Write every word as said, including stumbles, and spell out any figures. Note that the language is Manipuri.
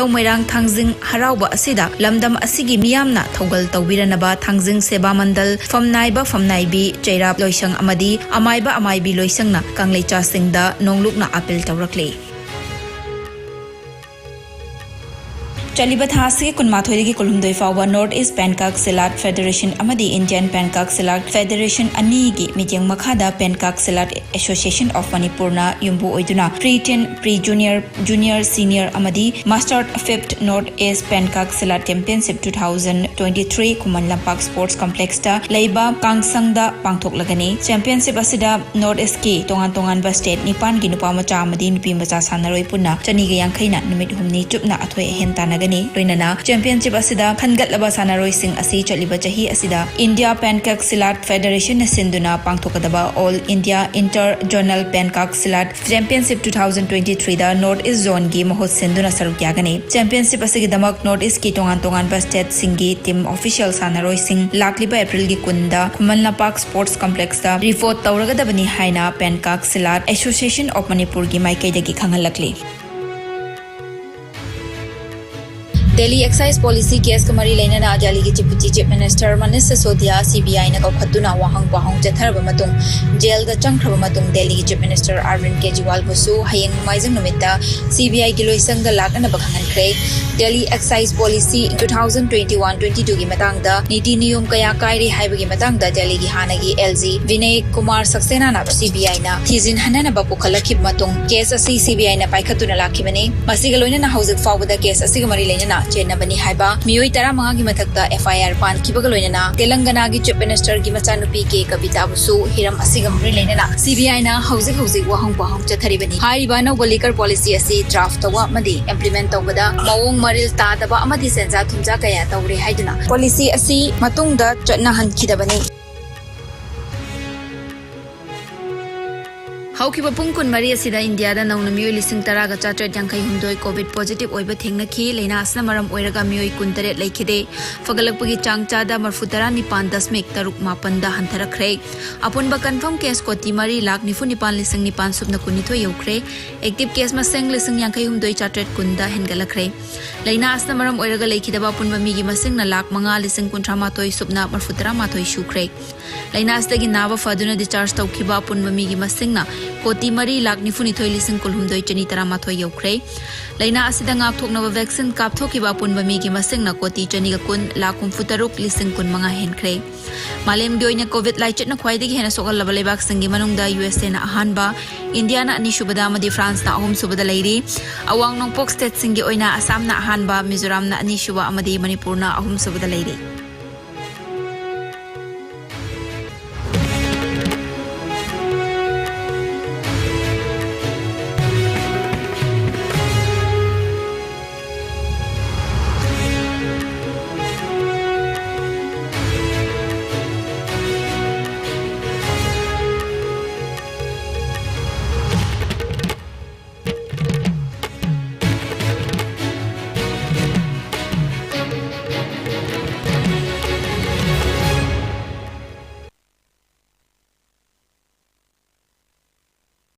ꯃꯣꯏꯔꯥꯡ ꯊꯥꯡꯖꯤꯡ ꯍꯔꯥꯎꯕ ꯑꯁꯤꯗ ꯂꯝꯗꯝ ꯑꯁꯤꯒꯤ ꯃꯤꯌꯥꯝꯅ ꯊꯧꯒꯜ ꯇꯧꯕꯤꯔꯅꯕ ꯊꯥꯡꯖꯤꯡ ꯁꯦꯕꯥ ꯃꯟꯗꯜ, ꯐꯝꯅꯥꯏꯕ ꯐꯝꯅꯥꯏꯕꯤ, ꯆꯩꯔꯥ ꯂꯣꯏꯁꯪ ꯑꯃꯗꯤ ꯑꯃꯥꯏꯕ ꯑꯃꯥꯏꯕꯤ ꯂꯣꯏꯁꯪꯅ ꯀꯪꯂꯩꯆꯥꯁꯤꯡꯗ ꯅꯣꯡꯂꯨꯛꯅ ꯑꯥꯄꯤꯜ ꯇꯧꯔꯛꯂꯤ꯫ ꯆꯠꯂꯤꯕ ꯊꯥ ꯑꯁꯤꯒꯤ ꯀꯨꯟꯃꯥꯊꯣꯏꯗꯒꯤ ꯀꯨꯟꯍꯨꯝꯗꯣꯏ ꯐꯥꯎꯕ North East Pankak Silat Federation ꯑꯃꯗꯤ Indian Pankak Silat Federation ꯑꯅꯤꯒꯤ ꯃꯤꯠꯌꯦꯡ ꯃꯈꯥꯗ Pankak Silat Association of Manipurꯅ ꯌꯨꯝꯕꯨ ꯑꯣꯏꯗꯨꯅ pre-teen, pre-junior, junior, senior ꯑꯃꯗꯤ Master Fifth North East Pankak Silat Championship two thousand twenty-three Khuman Lampak Sports Complexꯇ ꯂꯩꯕ ꯀꯥꯡꯁꯪꯗ ꯄꯥꯡꯊꯣꯛꯂꯒꯅꯤ꯫ Championship ꯑꯁꯤꯗ North Eastꯀꯤ ꯇꯣꯉꯥꯟ ꯇꯣꯉꯥꯟꯕ state ꯅꯤꯄꯥꯟꯒꯤ ꯅꯨꯄꯥ ꯃꯆꯥ ꯑꯃꯗꯤ ꯅꯨꯄꯤ ꯃꯆꯥ ꯁꯥꯟꯅꯔꯣꯏ ꯄꯨꯟꯅ ꯆꯅꯤꯒ ꯌꯥꯡꯈꯩꯅ ꯅꯨꯃꯤꯠ ꯍꯨꯝꯅꯤ ꯆꯨꯞꯅ ꯑꯊꯣꯏ ꯑꯍꯦꯟ ꯇꯥꯟꯅꯒꯅꯤ꯫ ꯂꯣꯏꯅꯅ championship ꯑꯁꯤꯗ ꯈꯟꯒꯠꯂꯕ ꯁꯥꯟꯅꯔꯣꯏꯁꯤꯡ ꯑꯁꯤ ꯆꯠꯂꯤꯕ ꯆꯍꯤ ꯑꯁꯤꯗ India Pankak Silat Federationꯅ ꯁꯤꯟꯗꯨꯅ ꯄꯥꯡꯊꯣꯛꯀꯗꯕ All India Inter Zonal Pankak Silat Championship two thousand twenty-threeꯗ North East Zoneꯒꯤ ꯃꯍꯨꯠ ꯁꯤꯟꯗꯨꯅ ꯁꯔꯨꯛ ꯌꯥꯒꯅꯤ꯫ Championship ꯑꯁꯤꯒꯤꯗꯃꯛ North Eastꯀꯤ ꯇꯣꯉꯥꯟ ꯇꯣꯉꯥꯟꯕ stateꯁꯤꯡꯒꯤ team official ꯁꯥꯟꯅꯔꯣꯏꯁꯤꯡ ꯂꯥꯛꯂꯤꯕ Aprilꯒꯤ ꯀꯨꯟꯗ ꯈꯨꯃꯟ ꯂꯝꯄꯥꯛ Sports Complexꯇ report ꯇꯧꯔꯒꯗꯕꯅꯤ ꯍꯥꯏꯅ Pankak Silat Association of Manipurꯒꯤ ꯃꯥꯏꯀꯩꯗꯒꯤ ꯈꯪꯍꯜꯂꯛꯂꯤ꯫ Delhi Excise Policy caseꯀ ꯃꯔꯤ ꯂꯩꯅꯅ ꯗꯦꯜꯂꯤꯒꯤ Deputy Chief Minister ꯃꯅꯤꯁ ꯁꯤꯁꯣꯗꯤꯌꯥ CBIꯅ ꯀꯧꯈꯠꯇꯨꯅ ꯋꯥꯍꯪ ꯄꯥꯎꯍꯪ ꯆꯠꯊꯔꯕ ꯃꯇꯨꯡ ꯖꯦꯜꯗ ꯆꯪꯈ꯭ꯔꯕ ꯃꯇꯨꯡ ꯗꯦꯜꯂꯤꯒꯤ Chief Minister ꯑꯔꯕꯤꯟꯗ ꯀꯦꯖꯤꯋꯥꯜꯕꯨꯁꯨ ꯍꯌꯦꯡ ꯅꯣꯡꯃꯥꯏꯖꯤꯡ ꯅꯨꯃꯤꯠꯇ CBIꯒꯤ ꯂꯣꯏꯁꯪꯗ ꯂꯥꯛꯅꯅꯕ ꯈꯪꯍꯟꯈ꯭ꯔꯦ꯫ Delhi Excise Policy two thousand twenty-one twenty-twoꯒꯤ ꯃꯇꯥꯡꯗ ꯅꯤꯇꯤ ꯅꯤꯌꯣꯝ ꯀꯌꯥ ꯀꯥꯏꯔꯦ ꯍꯥꯏꯕꯒꯤ ꯃꯇꯥꯡꯗ ꯗꯦꯜꯂꯤꯒꯤ ꯍꯥꯟꯅꯒꯤ LG ꯚꯤꯅꯌ ꯀꯨꯃꯥꯔ ꯁꯛꯁꯦꯅꯥꯅ CBIꯅ ꯊꯤꯖꯤꯟꯍꯟꯅꯅꯕ ꯄꯨꯈꯠꯂꯛꯈꯤꯕ ꯃꯇꯨꯡ case ꯑꯁꯤ CBIꯅ ꯄꯥꯏꯈꯠꯇꯨꯅ ꯂꯥꯛꯈꯤꯕꯅꯤ꯫ ꯃꯁꯤꯒ ꯂꯣꯏꯅꯅ ꯍꯧꯖꯤꯛ ꯐꯥꯎꯕꯗ case ꯑꯁꯤꯒ ꯃꯔꯤ ꯂꯩꯅꯅ ꯆꯦꯟꯅꯕꯅꯤ ꯍꯥꯏꯕ ꯃꯤꯑꯣꯏ ꯇꯔꯥꯃꯉꯥꯒꯤ ꯃꯊꯛꯇ FIR ꯄꯥꯟꯈꯤꯕꯒ ꯂꯣꯏꯅꯅ ꯇꯦꯂꯪꯒꯅꯥꯒꯤ Chief Ministerꯒꯤ ꯃꯆꯥꯅꯨꯄꯤ ꯀꯦ ꯀꯕꯤꯇꯥꯕꯨꯁꯨ ꯍꯤꯔꯝ ꯑꯁꯤꯒ ꯃꯔꯤ ꯂꯩꯅꯅ CBIꯅ ꯍꯧꯖꯤꯛ ꯍꯧꯖꯤꯛ ꯋꯥꯍꯪ ꯄꯥꯎꯍꯪ ꯆꯠꯊꯔꯤꯕꯅꯤ꯫ ꯍꯥꯏꯔꯤꯕ ꯑꯅꯧꯕ liquor policy ꯑꯁꯤ draft ꯇꯧꯕ ꯑꯃꯗꯤ implement ꯇꯧꯕꯗ ꯃꯑꯣꯡ ꯃꯔꯤꯜ ꯇꯥꯗꯕ ꯑꯃꯗꯤ ꯁꯦꯟꯖꯥ ꯊꯨꯝꯖꯥ ꯀꯌꯥ ꯇꯧꯔꯦ ꯍꯥꯏꯗꯨꯅ policy ꯑꯁꯤ ꯃꯇꯨꯡꯗ ꯆꯠꯅꯍꯟꯈꯤꯗꯕꯅꯤ꯫ ꯍꯧꯈꯤꯕ ꯄꯨꯡ ꯀꯨꯟꯃꯔꯤ ꯑꯁꯤꯗ ꯏꯟꯗꯤꯌꯥꯗ ꯅꯧꯅ ꯃꯤꯑꯣꯏ ꯂꯤꯁꯤꯡ ꯇꯔꯥꯒ ꯆꯥꯇ꯭ꯔꯦꯠ ꯌꯥꯡꯈꯩ ꯍꯨꯝꯗꯣꯏ ꯀꯣꯚꯤꯗ ꯄꯣꯖꯤꯇꯤꯚ ꯑꯣꯏꯕ ꯊꯦꯡꯅꯈꯤ꯫ ꯂꯥꯏꯅꯥ ꯑꯁꯤꯅ ꯃꯔꯝ ꯑꯣꯏꯔꯒ ꯃꯤꯑꯣꯏ ꯀꯨꯟꯇꯔꯦꯠ ꯂꯩꯈꯤꯗꯦ꯫ ꯐꯒꯠꯂꯛꯄꯒꯤ ꯆꯥꯡ ꯆꯥꯗ ꯃꯔꯐꯨ ꯇꯔꯥ ꯅꯤꯄꯥꯟ ꯗꯁꯃꯤꯛ ꯇꯔꯨꯛ ꯃꯥꯄꯟꯗ ꯍꯟꯊꯔꯛꯈ꯭ꯔꯦ꯫ ꯑꯄꯨꯟꯕ ꯀꯟꯐꯥꯔꯝ ꯀꯦꯁ ꯀꯣꯇꯤ ꯃꯔꯤ ꯂꯥꯈ ꯅꯤꯐꯨ ꯅꯤꯄꯥꯟ ꯂꯤꯁꯤꯡ ꯅꯤꯄꯥꯟ ꯁꯨꯞꯅ ꯀꯨꯟꯅꯤꯊꯣꯏ ꯌꯧꯈ꯭ꯔꯦ꯫ ꯑꯦꯛꯇꯤꯚ ꯀꯦꯁ ꯃꯁꯤꯡ ꯂꯤꯁꯤꯡ ꯌꯥꯡꯈꯩ ꯍꯨꯝꯗꯣꯏ ꯆꯥꯇ꯭ꯔꯦꯠ ꯀꯨꯟꯗ ꯍꯦꯟꯒꯠꯂꯛꯈ꯭ꯔꯦ꯫ ꯂꯥꯏꯅꯥ ꯑꯁꯤꯅ ꯃꯔꯝ ꯑꯣꯏꯔꯒ ꯂꯩꯈꯤꯗꯕ ꯑꯄꯨꯟꯕ ꯃꯤꯒꯤ ꯃꯁꯤꯡꯅ ꯂꯥꯈ ꯃꯉꯥ ꯂꯤꯁꯤꯡ ꯀꯨꯟꯊ꯭ꯔꯥ ꯃꯥꯊꯣꯏ ꯁꯨꯞꯅ ꯃꯔꯐꯨ ꯇꯔꯥ ꯃꯥꯊꯣꯏ ꯁꯨꯈ꯭ꯔꯦ꯫ ꯂꯥꯏꯅꯥ ꯑꯁꯤꯗꯒꯤ ꯅꯥꯕ ꯐꯗꯨꯅ ꯗꯤꯁꯆꯥꯔꯖ ꯇꯧꯈꯤꯕ ꯑꯄꯨꯟꯕ ꯃꯤꯒꯤ ꯃꯁꯤꯡꯅ ꯀꯣꯇꯤ ꯃꯔꯤ ꯂꯥꯈ ꯅꯤꯐꯨ ꯅꯤꯊꯣꯏ ꯂꯤꯁꯤꯡ ꯀꯨꯟꯍꯨꯝꯗꯣꯏ ꯆꯅꯤ ꯇꯔꯥꯃꯥꯊꯣꯏ ꯌꯧꯈ꯭ꯔꯦ꯫ ꯂꯥꯏꯅꯥ ꯑꯁꯤꯗ ꯉꯥꯛꯊꯣꯛꯅꯕ ꯚꯦꯛꯁꯤꯟ ꯀꯥꯞꯊꯣꯛꯈꯤꯕ ꯑꯄꯨꯟꯕ ꯃꯤꯒꯤ ꯃꯁꯤꯡꯅ ꯀꯣꯇꯤ ꯆꯅꯤꯒ ꯀꯨꯟ ꯂꯥꯈ ꯍꯨꯝꯐꯨ ꯇꯔꯨꯛ ꯂꯤꯁꯤꯡ ꯀꯨꯟ ꯃꯉꯥ ꯍꯦꯟꯈ꯭ꯔꯦ꯫ ꯃꯥꯂꯦꯝꯒꯤ ꯑꯣꯏꯅ ꯀꯣꯚꯤꯗ ꯂꯥꯏꯆꯠꯅ ꯈ꯭ꯋꯥꯏꯗꯒꯤ ꯍꯦꯟꯅ ꯁꯣꯛꯍꯜꯂꯕ ꯂꯩꯕꯥꯛꯁꯤꯡꯒꯤ ꯃꯅꯨꯡꯗ ꯌꯨ ꯑꯦꯁ ꯑꯦꯅ ꯑꯍꯥꯟꯕ, ꯏꯟꯗꯤꯌꯥꯅ ꯑꯅꯤꯁꯨꯕꯗ ꯑꯃꯗꯤ ꯐ꯭ꯔꯥꯟꯁꯅ ꯑꯍꯨꯝꯁꯨꯕꯗ ꯂꯩꯔꯤ꯫ ꯑꯋꯥꯡ ꯅꯣꯡꯄꯣꯛ ꯁ꯭ꯇꯦꯠꯁꯤꯡꯒꯤ ꯑꯣꯏꯅ ꯑꯁꯥꯝꯅ ꯑꯍꯥꯟꯕ, ꯃꯤꯖꯣꯔꯥꯝꯅ ꯑꯅꯤꯁꯨꯕ ꯑꯃꯗꯤ ꯃꯅꯤꯄꯨꯔꯅ ꯑꯍꯨꯝꯁꯨꯕꯗ ꯂꯩꯔꯤ꯫